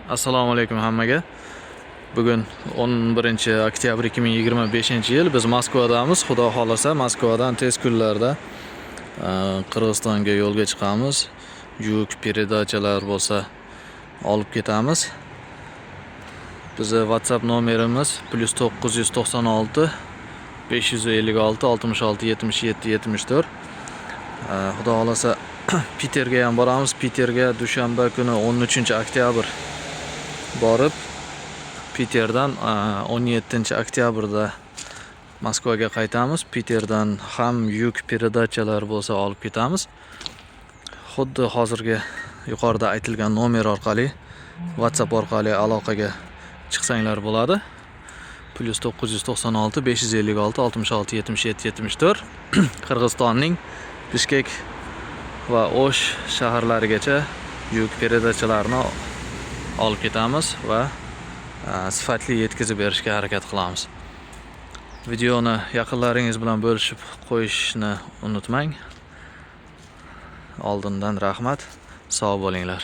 Assalomu alaykum hammaga. Bugun 11 oktyabr 2025 yil, biz Moskvadamiz. Xudo xohlasa, Moskvadan tez kunlarda Qirg'izistonga yo'lga chiqamiz. Yuk, передача lar bo'lsa, olib ketamiz. Bizni WhatsApp nomerimiz +996 556 66 77 74. Xudo xohlasa, Piterga ham boramiz. Piterga dushanba kuni, 13 oktyabr borib, Piterdan 17 oktyabrda Moskvaga qaytamiz. Piterdan ham yuk, передача lar bo'lsa, olib ketamiz. Xuddi hozirgi yuqorida aytilgan nomer orqali, WhatsApp orqali aloqaga chiqsanglar bo'ladi. +996 556 66 77 74. Qirg'izistonning Bishkek va O'sh shaharlarigacha yuk, передача larni olib ketamiz va sifatli yetkazib berishga harakat qilamiz. Videoni yaqinlaringiz bilan bo'lishib qo'yishni unutmang. Oldindan rahmat. Sog' bo'linglar.